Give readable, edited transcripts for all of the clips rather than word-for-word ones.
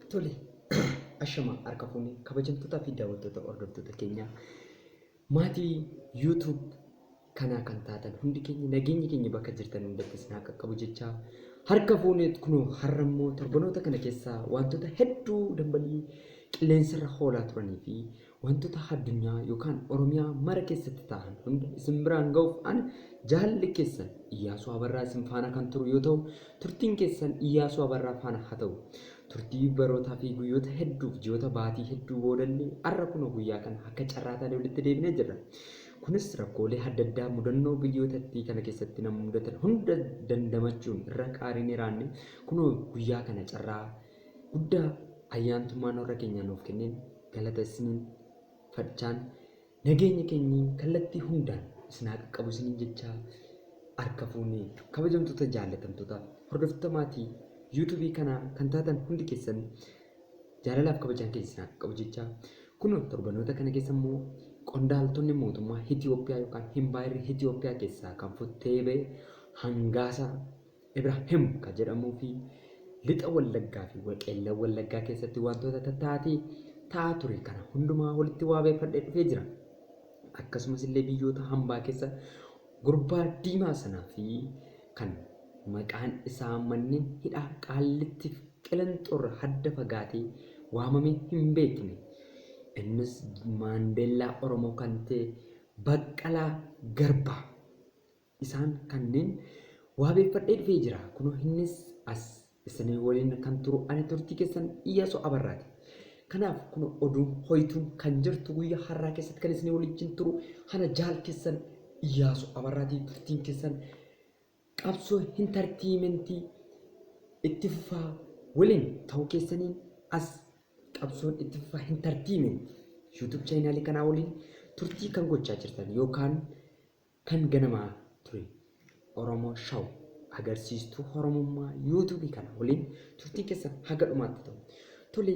Tole, ashama harka fuune kabajamtootaa fi daawwattoota hordoftoota keenyaa maatii YouTube kanaa kan taatan hundi keenya nageenyi keenya bakka jirtan hundatti isin haa qaqqabu jechaa harka fuuneet kunoo har'a immoo torbanoota kana keessaa wantoota hedduu dambalii qilleensarra hoolaa turanii fi wantoota addunyaa yookaan Oromiyaa mara keessatti ta'an hunda isin biraan ga'uuf ani jaalli keessan Iyyaasuu Abarraa isin faana kan turu yoo ta'u, turtiin keessan Iyyaasuu Abarraa faana haa ta'u. Turtii barootaa fi guyyoota hedduuf ji'oota baatii hedduu boodallee har'a kunoo guyyaa kana akka carraa taanee walitti deebinee jirra. Kunis rakkoolee adda addaa mudannoo biyyootattii kana keessatti nama mudatan hunda dandamachuun irra qaariin hiraanne kunoo guyyaa kana carraa guddaa ayyaantummaan warra keenyaa nuuf kenneen galata isiniin fadchaan nageenya keenyi kallattii hundaan isin haa qaqqabu isiniin jechaa harka fuunee kabajamtoota jaallatamtoota hordoftoota maatii yuutuubii kanaa kan taatan hundi keessan jaalalaaf kabajaan keenya isin haa qaqqabu jechaa kunoo torbanoota kana keessa immoo qondaaltonni mootummaa Itiyoophiyaa yookaan Impaayerri Itiyoophiyaa keessaa kan futtee ba'e Hangaasaa Ibraahim kan jedhamuu fi lixa Wallaggaa fi Qeellam Wallaggaa keessatti wantoota tattaatee ta'aa ture kana hundumaa walitti waabeeffadhee dhufee jira. Akkasumas illee biyyoota hambaa keessa gurbaa diimaa sanaa fi kan maqaan isaa manneen hidhaa Qaallittiif Qilinxoorra hadda fagaatee waamamee hin beekne. Innis Maandeellaa Oromoo kan ta'e Baqqalaa Garbaa. Isaan kanneen waabeeffadhee dhufee jira. Kunoo innis as isinii waliin kan turu ani turtii keessan Iyyaasuu Abarraati. Kanaaf kunoo oduun hoyituun kan jirtu guyyaa har'aa keessatti kan isinii waliin turu hana jaal keessan Iyyaasuu Abarraati. Turtiin keessan qabsoo intartiimentii itti fufaa waliin ta'uu keessaniin as qabsoon itti fufaa intartiimentii YouTube chaanaalii kanaa waliin turtii kan gochaa jirtan yookaan kan ganamaa ture Oromoo Show agarsiistuu Oromummaa YouTube kana waliin turtiin keessan haga dhumaatti ta'u. Tole,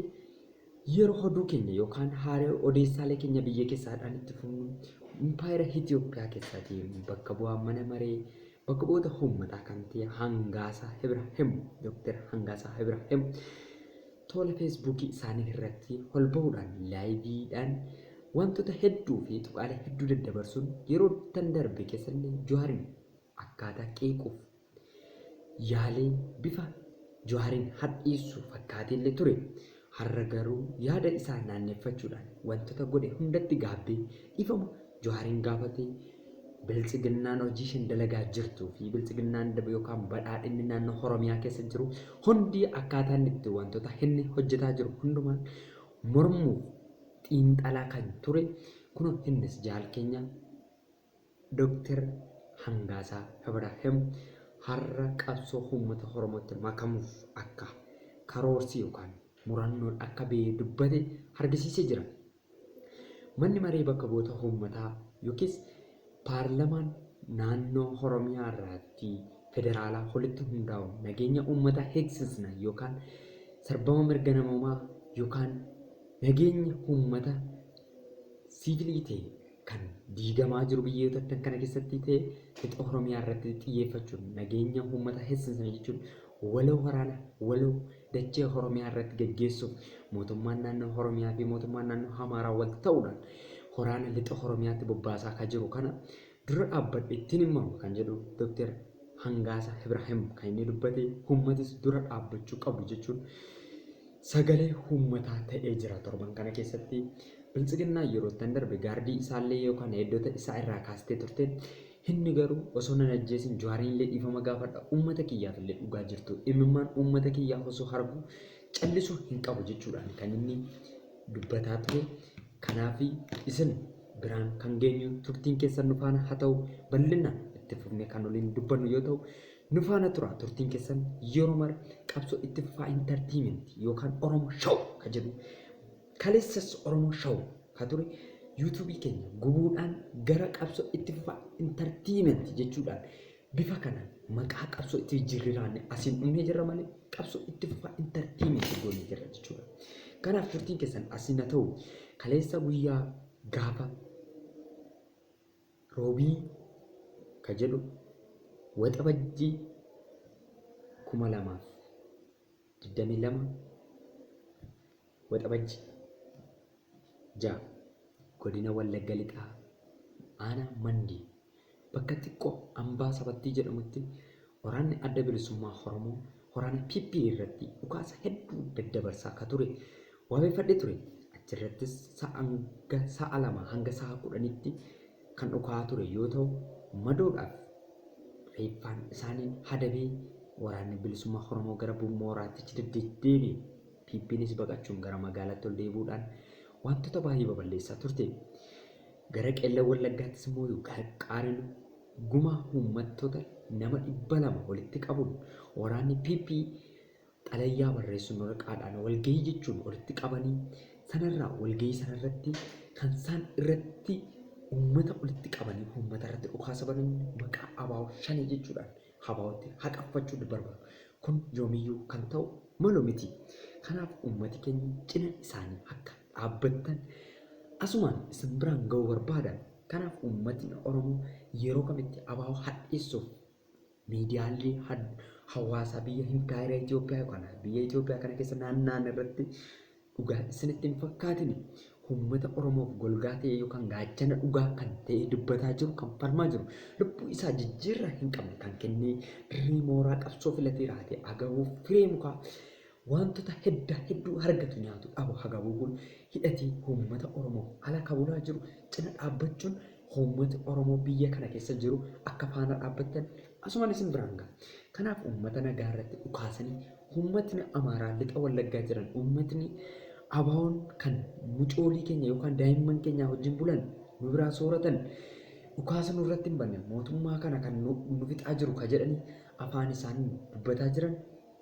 yeroo oduu keenya yookaan haala odeessaalee keenya biyya keessaadhaan itti fufnu impaayera Itiyoophiyaa keessaatii bakka bu'aa mana maree bakka bu'oota uummataa kan ta'e Hangaasaa Ibraahim, Dooktar Hangaasaa Ibraahim tola feesbuukii isaanii irratti ol bahuudhaan laayiviidhaan wantoota hedduu fi tuqaalee hedduu daddabarsuun yeroo tan darbe keessallee Jawaariin akkaataa qeequuf yaalee bifa Jawaariin hadhiissu fakkaateellee ture. Har'a garuu yaada isaa naanneeffachuudhaan wantoota godhe hundatti gaabbee dhiifama Jawaariin gaafatee biltsiginnaan hojii isheen dalagaa jirtuu fi biltsiginnaan yookaan badhaadhinni naannoo Oromiyaa keessa jiru hundi akkaataa inni itti wantoota inni hojjetaa jiru hundumaan mormuuf xiinxalaa kan ture kunoo innis jaal keenya Dooktar Hangaasaa Ibraahim har'a qabsoo uummata Oromootti makamuuf akka karoorsii yookaan murannoon akka ba'ee dubbate argisiisee jira. Manni maree bakka bu'oota uummataa yookiis paarlamaan naannoo Oromiyaa irratti federaalaa walitti hundaa'uun nageenya uummataa eegsisna yookaan sarbama mirga namoomaa yookaan nageenya uummata siivilii ta'e kan diigamaa jiru biyyoota kana keessatti ta'e lixa Oromiyaa irratti xiyyeeffachuun nageenya uummata eegsisna jechuun waloo waraana waloo dachee Oromiyaa irratti geggeessuuf mootummaan naannoo Oromiyaa fi mootummaan naannoo Amaaraa wal ta'uudhaan waraana lixa Oromiyaatti bobbaasaa kan jiru kana dura dhaabbadhe ittiin hin mormu kan jedhu Dooktar Hangaasaa Ibraahim kan inni dubbate uummatis dura dhaabbachuu qabu jechuun sagalee uummataa ta'ee jira. Torban kana keessatti biltsiginnaa yeroo tan darbe gaardii isaallee yookaan eegdota isaa irraa kaastee turte inni garuu osoo nan ajjeesin Jawaariin illee dhiifama gaafadha uummata kiyyaaf illee dhugaa jirtu imimmaan uummata kiyyaa osoo argu callisuu hin qabu jechuudhaan kan inni dubbataa ture. Kanaaf isin biraan kan geenyu turtiin keessan nu faana haa ta'u bal'inaan itti fufnee kan waliin dubbannu yoo ta'u nu faana tura turtiin keessan yeroo mara qabsoo itti fufaa intartiimentii yookaan Oromoo Show kan jedhu kaleessas Oromoo Show kan ture yuutuubii keenya gubuudhaan gara qabsoo itti fufaa intartiimentii jechuudhaan bifa kanaan maqaa qabsoo itti jijjiirraanne asiin dhumnee jirra malee qabsoo itti fufaa intartiimentii goonee jirra jechuudha. Kanaaf turtiin keessan asiin haa ta'u kaleessa guyyaa gaafa roobii ka jedhu waxabajjii 2022 Waxabajji 6 godina Wallagga Lixaa aanaa Mandii bakka xiqqoo Ambaa Sabattii jedhamutti waraanni Adda Bilisummaa Oromoo waraana PP irratti dhukaasa hedduu daddabarsaa akka ture wabeeffadhe ture. Achirrattis sa'a 2 hanga sa'a 10tti kan dhukaa ture yoo ta'u, madoodhaaf reeffaan isaaniin hadabee waraanni bilisummaa Oromoo gara mooraatti deddeebi'e. PPnis baqachuun gara magaalaatti ol deebi'uudhaan wantoota baay'ee babal'eessaa turte. Gara Qeellam Wallaggaattis immoo qaarinu gumaa uummattoota nama 200 walitti qabuun waraanni PP xalayaa barreessuun waraqaadhaan walgahii jechuun walitti qabanii sanarraa walgahii sanarratti kan isaan irratti uummata walitti qabanii uummata irratti dhukaasa banan maqaa ABO shanii jechuudhaan ABOtti haqaffachuu barbaadu. Kun yoomiyyuu kan ta'u malu miti. Kanaaf uummati keenya cina isaanii akka dhaabbattan asumaan isin biraan ga'uu barbaadan. Kanaaf uummatni Oromoo yeroo kamitti ABO hadheessuuf miidiyaalee hawaasaa biyya Impaayera Itoophiyaa yookaan biyya Itoophiyaa kana keessa naanna'an irratti dhugaa isinitti hin fakkaatin uummata Oromoof golgaa ta'e yookaan gaachana dhugaa kan ta'e dubbataa jiru, kan falmaa jiru, lubbuu isaa jijjiirraa hin qabne kan kennee dirree mooraa qabsoo filatee raatee agabuu firee mukaa wantoota hedduu argatu nyaatu dhabu hagabuu kun hidhatee uummata Oromoof ala kabulaa jiru cina dhaabbachuun uummati Oromoo biyya kana keessa jiru akka faana dhaabbattan asumaan isin biraan ga'a. Kanaaf uummata nagaa irratti dhukaasanii uummatni Amaaraa lixa Wallaggaa jiran, uummatni ABO'n kan mucoolii keenya yookaan daa'imman keenya wajjin bulan nu biraa sooratan dhukaasa nurratti hin banne, mootummaa kana kan nu fixaa jiru ka jedhanii afaan isaanii dubbataa jiran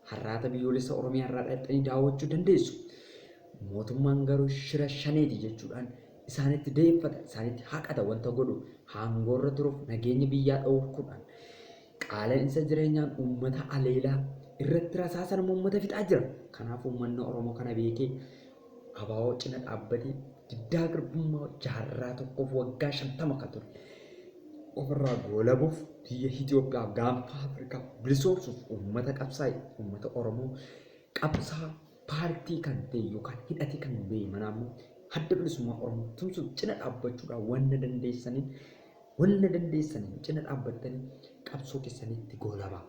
har'aata biyyoolessa Oromiyaa irraa dhaqxanii daawwachuu dandeessu. Mootummaan garuu shira shaneeti jechuudhaan isaanitti deeffata, isaanitti haqata wanta godhu aangoorra turuuf nageenya biyyaa dhowwuudhaan qaala'insa jireenyaan uummata aleelaa irratti rasaasan uummata fixaa jira. Kanaaf uummanni Oromoo kana beekee ABO cina dhaabbatee diddaa garbummaa jaarraa tokkoof waggaa 50 kan ture ofirraa goolabuuf biyya Itoophiyaa gaanfa Afrikaa bilisoomsuuf uummata qabsaa'e, uummata Oromoo qabsaa paartii kan ta'e yookaan hidhatee kan ba'e manaa immoo Adda Bilisummaa Oromoo tumsuuf cina dhaabbachuudhaan wanna dandeessaniin cina dhaabbattanii qabsoo keessanitti goolabaa.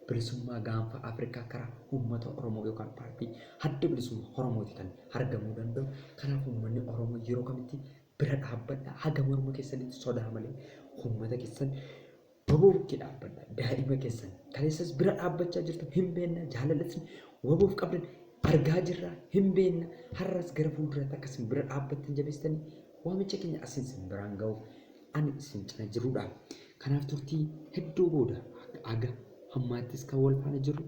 Bilisummaa gaanfa Afrikaa karaa uummata Oromoo yookaan paartii Adda Bilisummaa Oromooti kan argamuu danda'u. Kanaaf uummanni Oromoo yeroo kamitti bira dhaabbadha. Haga morma keessanitti sodaa malee uummata keessan wabuutti dhaabbadha. Daa'ima keessan kaleessas bira dhaabbachaa jirtu hin beekna, jaalalasni wabuuf qabdan argaa jirra hin beekna. Har'as gara fuulduraatti akkasin bira dhaabbattan jabeessitanii waamicha keenya asin isin biraan ga'uuf ani isin cina jirudha. Kanaaf turtii hedduu booda haga hammaattis kan wal faana jirru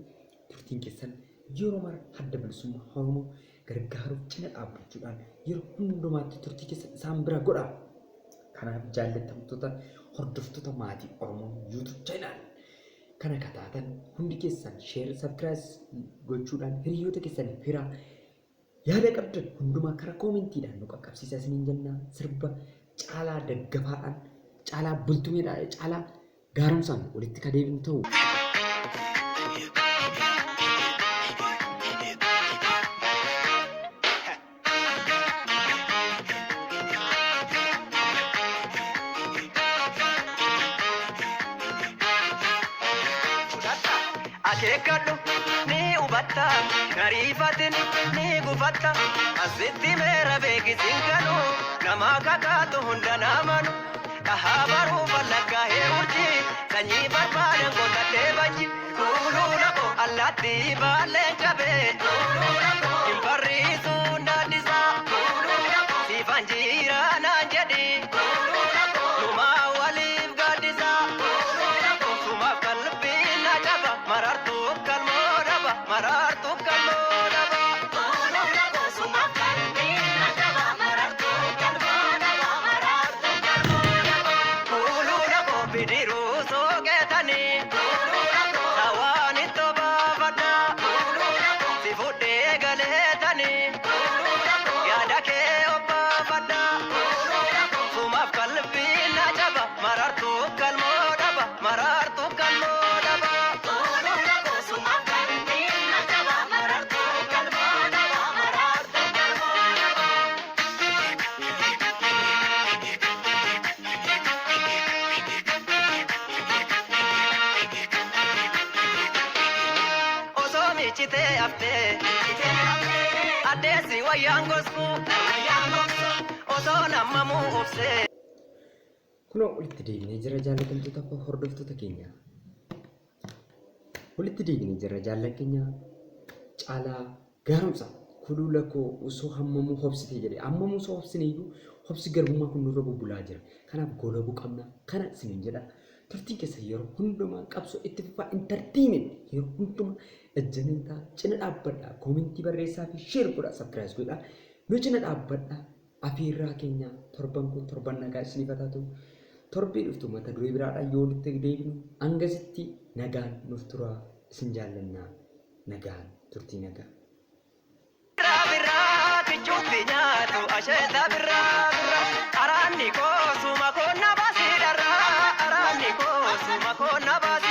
turtiin keessan yeroo mara Adda Bilisummaa Oromoo gargaaruuf cina dhaabbachuudhaan yeroo hundumaatti turtii keessan isaan bira godha. Kanaaf jaallatamtoota hordoftoota maatii Oromoo YouTube channel kana kataatan hundi keessan share, subscribe gochuudhaan hiriyoota keessaniif hiraa, yaada qabdan hundumaa karaa koomentiidhaan nu qaqqabsiisaa isiniin jenna. Sirba caalaa daggafaadhaan, caalaa bultumeedhaan, caalaa gaaromsaan walitti ka deebinu ta'u. Akeekkadhu ni hubatta, nariifatin ni gufatta, asitti meera beekisin galu, nama kakaatu hunda namanu, dhahaa baruu ballaggaa heerurji, sanyii barbaadan qotadhee bajji, kuuluu lako allaattii baalleen cabee, hin barriisuu naaddisaa, siifan jiraa naan jedhi, numaa waliif gaaddisaa, sumaaf qalbiin na caba, marartuu kalmoo dhaba, marartuu kalmoo dhaba. Sumaaf qalbiin na caba, marartuu kalmoo dhaba, marartuu kalmoo dhaba. Kuuluu lako bidiruu sooqetanii, sawaan itti baafadha. qabdee addeessi wayyaan gosku osoo namamuu obsee. Kunoo walitti deebinee jira jaallatamtoota fi hordoftoota keenya. Walitti deebinee jira jaallan keenya Caalaa Gaaromsa kulula koo osoo hammamuu hobsite jedhe. Hammamuu osoo hobsine iyyuu hobsi garbummaa kun nurra bubbulaa jira. Kanaaf goolabuu qabna. Kana isiniin jedha. Turtiin keessa yeroo hundumaa qabsoo itti fufaa entertainment yeroo hundumaa ejjennaa cina dhaabbadha. Koomentii barreessaa fi share godhaa subscribe godhaa. Nu cina dhaabbadha. Afeerraa keenya torban kun torban nagaa isiniif haa taatu. Torbee dhuftu mata duree biraadhaan yoo walitti deebinu hangasitti nagaan nuuf turaa isin jaallannaa nagaan turtii nagaa. Birraa birraa kichuutti nyaatu asheeta birraa birraa araanni koo suma koo na baasii dharraa araanni koo suma koo na baasii.